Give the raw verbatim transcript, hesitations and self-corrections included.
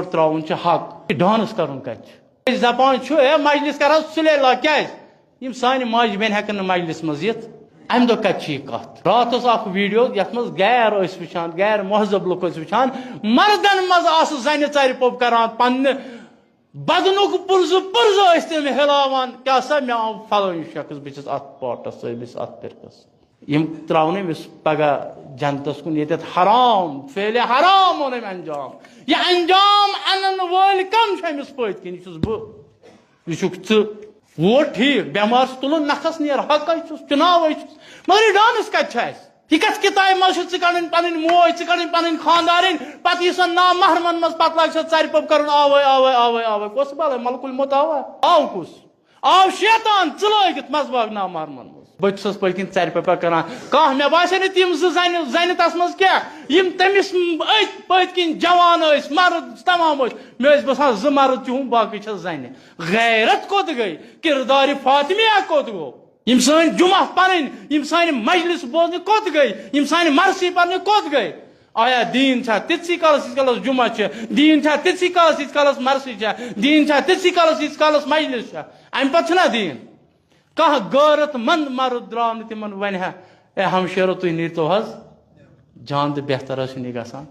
ترٛاوُن چھُ حق، ڈانس کرُن کتہِ چھُ؟ زپان چھُ، ہے مجلس کران سُلے لا، کیازِ؟ یِم سانہِ ماجہِ بیٚنہِ ہٮ۪کن نہٕ مجلس منٛز یِتھ۔ امہِ دۄہ کتہِ چھِ یہِ کتھ؟ راتھ اوس اکھ ویڈیو، یتھ منٛز غیر ٲسۍ وٕچھان، غیر مہذب لُکھ ٲسۍ وٕچھان، مردن منٛز آسہٕ زنہِ ژرِ پوٚپ کران، پننہِ بدنُک پُرزٕ پُرزٕ ٲسۍ تِم ہلاوان۔ کیٛاہ سا، مےٚ آو فلٲنۍ شخص، بہٕ چھس اتھ پاٹس سۭتۍ، بہٕ چھس اتھ فرقس سۭتۍ۔ یِم ترٛاوَن أمِس پگاہ جنتس کُن، ییٚتٮ۪تھ حرام، فعلِ حرام اوٚن أمۍ انجام۔ یہِ انجام انن وٲلۍ کم چھِ أمِس پٔتۍ کِنۍ؟ یہِ چھُس بہٕ، یہِ چھُکھ ژٕ۔ ووٹ ٹھیٖک، بٮ۪مار چھُ تُلُن نکھس نیر، حقے چھُس، چُناوے چھُس، مگر یہِ ڈانس کتہِ چھُ اَسہِ؟ یہِ کتھ کِتابہِ منٛز چھُ ژٕ کڑٕنۍ پنٕنۍ موج، ژٕ کڑٕنۍ پنٕنۍ خاندارِنۍ، پتہٕ یہِ سا نامحرمن منٛز، پتہٕ لاگہِ سا ژرِ پوٚپ کرُن، آوے، آوے، آوے، آوے۔ کۄس بلاے؟ ملکُل موت آوا؟ آو کُس؟ آو شیطان ژٕ لٲگِتھ منٛزباگ نامحرمن منٛز۔ بہٕ تہِ چھُسس پٔتۍ کِنۍ ژرِ پوٚپہ کران۔ کانٛہہ مےٚ باسے نہٕ تِم زٕ زنہِ، زنہِ تَس منٛز کینٛہہ۔ یِم تٔمِس أتھۍ پٔتۍ کِنۍ جوان ٲسۍ، مرد تمام ٲسۍ۔ مےٚ ٲسۍ باسان زٕ مرد چھِ ہُم، باقٕے چھےٚ زنہِ۔ غیرت کوٚت گٔے؟ کردارِ فاطمیہ کوٚت گوٚو؟ یِم سٲنۍ جمعہ پرٕنۍ، یِم سانہِ مجلس بوزنہِ کوٚت گٔے؟ یِم سانہِ مرثی پرنہِ کوٚت گٔے؟ آیا دیٖن چھا تِتسٕے کالس، ییٖتِس کالس جمعہ چھِ؟ دیٖن چھا تِتسٕے کالس، ییٖتِس کالس مرثی چھےٚ؟ دیٖن چھا تِتسٕے کالس، ییٖتِس کالس مجلس چھےٚ؟ امہِ پتہٕ چھُنہ دیٖن؟ کانٛہہ غٲرت مند مرد درٛاو نہٕ تِمن ونہِ ہا، "اے ہمشیرو، تُہۍ نیٖرتو حظ جان تہٕ بہتر حظ چھُنہٕ یہِ گژھان۔"